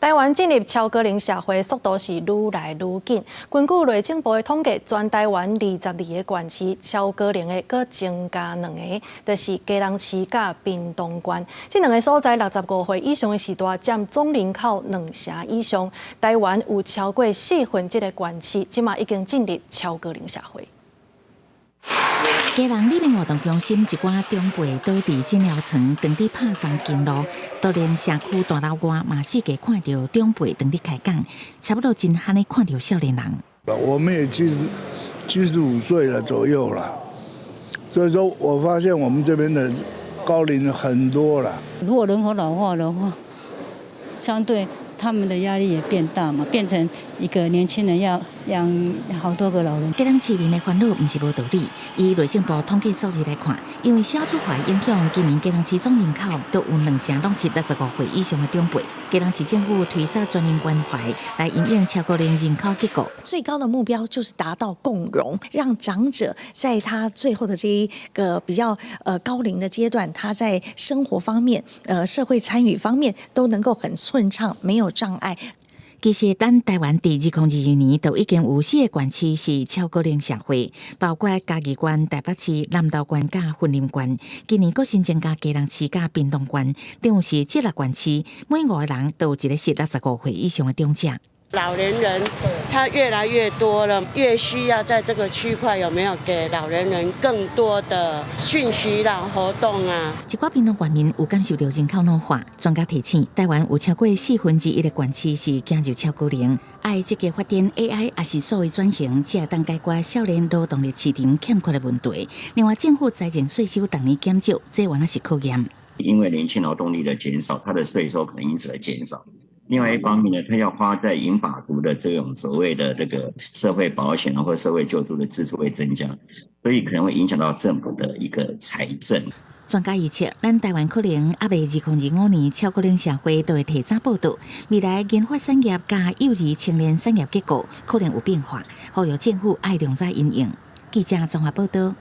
台灣進入超高齡社會速度是愈來愈緊。根據內政部的統計，全台灣22個縣市超高齡的閣增加兩個，就是基隆市佮屏東縣。這兩个所在65歲以上的序大佔總人口兩成以上。台灣有超過四分之一的縣市，這馬已經進入超高齡社會。基隆里民活動中心一寡長輩倒佇診療床，當佇拍送經路，都連社區大樓外嘛四界看著長輩當佇開講，差不多真罕咧看著少年人。我們也75歲了左右了，所以說我發現我們這邊的高齡很多了。如果人口老化的話，相對他們的壓力也變大嘛，變成一個年輕人要養好多個老人。基隆市民的煩惱毋是無道理。以內政部統計數字來看，因為少子化影響，今年基隆市總人口都有兩成攏是65歲以上的長輩。基隆市政府推捒全人關懷來因應超高齡人口結構。最高的目標就是達到共融，讓長者在他最後的這一個比較高齡的階段，他在生活方面、社會參與方面都能夠很順暢，沒有障礙。其實，咱台灣佇2022年就已經有四个縣市是超高齡社會，包括嘉義縣、台北市、南投縣佮雲林縣。今年閣新增加基隆市佮屏東縣，等於是這六縣市每五個人都有一個是65歲以上的長者。老年人他越來越多了，越需要在這個區塊有沒有給老年人更多的訊息啦、活動啊？一寡屏東縣民有感受著人口老化，專家提醒，台灣有超過四分之一的縣市是走入超高齡，愛積極發展 AI，抑是數位轉型，才會當解決少年勞動力市場欠缺的問題。另外，政府財政稅收逐年減少，這原來是考驗。因為年輕勞動力的減少，他的稅收可能因此而減少。另外一方面呢，他要花在銀髮族的這種所謂的這個社會保險或社會救助的支出會增加，所以可能會影響到政府的一個財政。專家預測，咱台灣可能猶未2025年超高齡社會都會提早報到。未來研發產業佮幼兒青年產業結構可能有變化，呼籲政府愛量早因應。記者綜合報導。